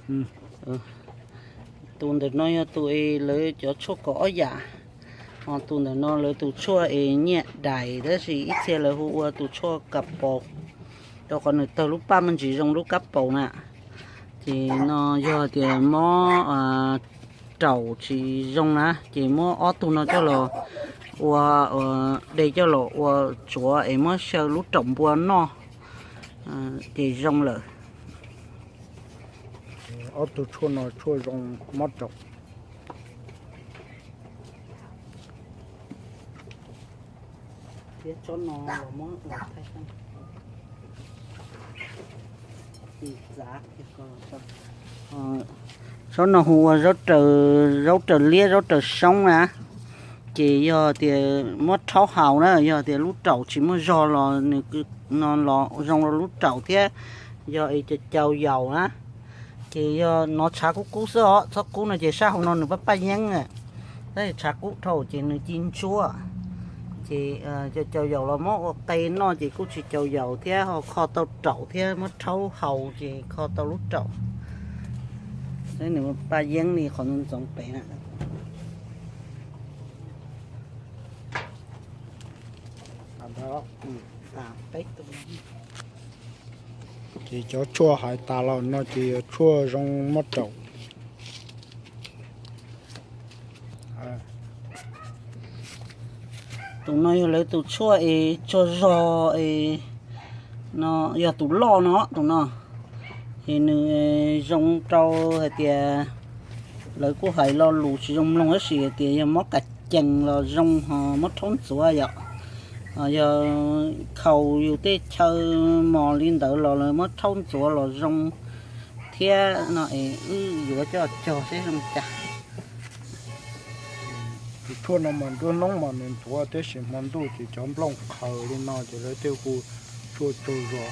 Tus ntawm no yog tus es lawv cov tshuaj kaum ob yam, ho tus ntawm no lawv tus tshuaj es nyiaj dais, tab sis ib txhia lawv hu ua tus tshuaj kas paus, rau qhov nws tawg lub paj muaj ntsis zoo lub kab paus na. Ces no yog tias mob raum tsis zoo na, ces muab ob tug no coj los ua, de coj los ua tsuav es muab xyaw lub raum npua noj, ces zoo lawm. Ob tug tshuaj no tshuaj zoo mob raum. Tsob no hu ua zaub raws liab zaub raws soob na, ces yog tias muab rhaub haus na, yog tias lub raum tsis muaj zog los nws no los zoo rau lub raum thiab, yog es cau cau yaus na. Ces yog nov tshav kub kub xwb os, txhob kub no ces sab hauv no nws paj paj yeeb, tab sis tshav kub dhau ces nws ci ntsuab. Ces cau cau yaus los muab ua qe noj ces kuj tsis cau yaus thiab, ho kho tau raum thiab, muab rhaub haus ces kho tau lub raum. Nws paj yeeb li qhov ntxoov pem na. Ces cov tshuaj hais tas los no ces yog tshuaj zoo mob raum. Tus no yog lawv tus tshuaj es tsaug zog es, no yog tus loj no, tus no es nws zoo rau hais tias, lawv kuj hais lo lus tsis zoo mloog tab sis hais tias yog mob kas cees los zoo, ho mob rhaub ntxuav yom. Yog khaus yus tej chaw mos li ntawd los lawv muab rhaub ntxuav los zoo thiab no es wb yuav coj cog seb zoo cas. Tus tshuaj no mas nruab hnub mas nws ntxuav, tab sis hmo ntuj ces cov nplooj qhaws li no ces lawv thiaj hu tshuaj tsaug zog.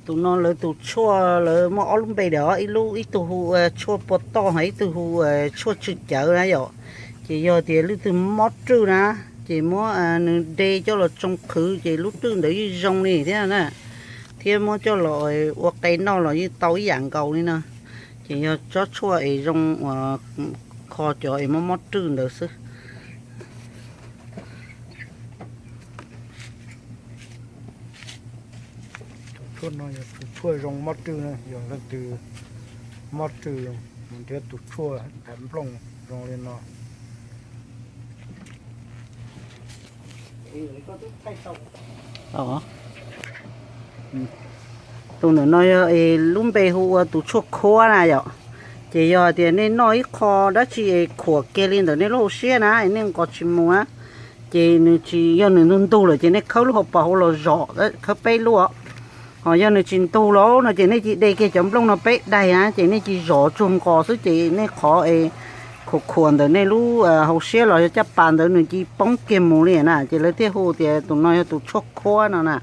Tus no lawv tus tshuaj lawv muaj ob lub npe, ib lub ib tug hu ua tshuaj pua toj, ho ib tug hu ua tshuaj tsw cawv na yom. Ces yog tias leej twg mob rwj na, ces muab nws de coj los tsoo qhwv ces lub rwj ntawd yeej zoo li thiab na, thiab muab coj los ua qe noj los yeej tau ib yam nkaus li no. Ces yog tsob tshuaj es zoo uas kho cov es mob mob rwj ntawd xwb. Tus tshuaj no yog tus tshuaj zoo mob rwj, yog leej twg mob rwj mus nrhiav tus tshuaj daim nplooj zoo li no. Tus ntawm no yog lub npe hu ua tus tshuaj khuab na yom. Ces yog tias nej noj ib qho dab tsi es khuam kiag li ntawm nej lub hauv siab na, nej nqos tsis mus na, ces nws tsis, yog nws ntug ntug lawm ces nej khawb lub hauv paus hauv los zom, khawb peb lub. Ho yog nws tsis ntug los no ces nej cia de kiag cov nplooj no peb daig na, ces nej cia zom tsuag nqos xwb ces nej qhov es khuam khuam ntawm nej lub hauv siab los yog caj pas ntawd nws cia poob kiag mus li na, ces lawv thiaj hu tias tus no yog tus tshuaj khuab no na.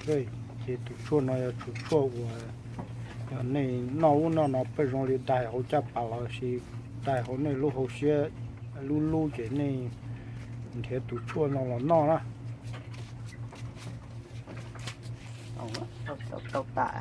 Ces tus tshuaj no yog tus tshuaj uas yog nej noj ub noj no pej zoo li daig hauv caj pas los sis daig hauv nej lub hauv siab lub lub ces nej nrhiav tus tshuaj no los noj na. Tau tas.